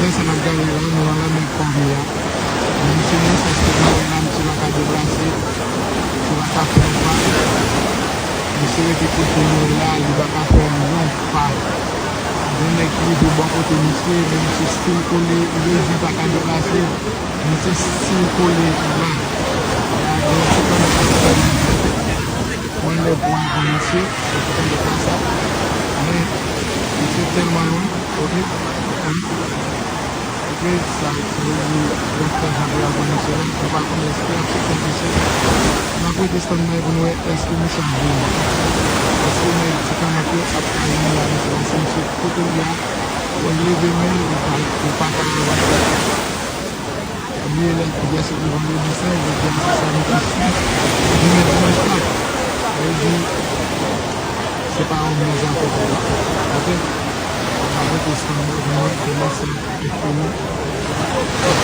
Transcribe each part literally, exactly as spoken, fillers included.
Sa n ap gade la, nou nan lanmè Kòbe a. Misye nesans ke nou wè la, misye pa ka deplase, misye pa ka fè yon pa. Misye rete kote l ye la, li pa ka fè yon pa. Gen nèg ki rive bò kote misye, men misye still kole, li di li pa ka deplase, misye still kole la. Gade yon ti kanè k ap fè li. Mwen lè pou avan misye, se pou tande pa sa. Men, misye tèlman lwen, ok? Wi. Ok, sa, se vle di, y ap fè jan pou y ap jwenn misye la. Nou pa konnen èske y ap soti ak misye. N ap rete stann bay pou nou wè èske misye ap vini. Èske nèg ti kanmante ap ka vini la misye, paske misye kote l ye a, wè l leve men l, li pa, li pa ka leve. Pa bliye lè ki yè se te vandredi sen, jodi a se samdi sis, demen dimanch la. Sa vle di, se pa yon mizè ankò pou nou. Ok? N ap rete stann bay pou nou wè kòman sa ap fini. Ok?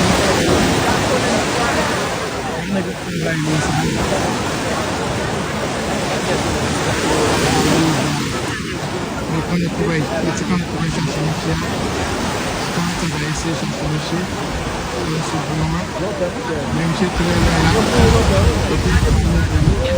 Nèg ap travay nan sa yo. Mwen konnen pou bay, ti kanmante pou bay chache misye a. Ti kanmante va eseye chache misye. Pou yon sou pou yon an. Men misye trè lwen la. Epi,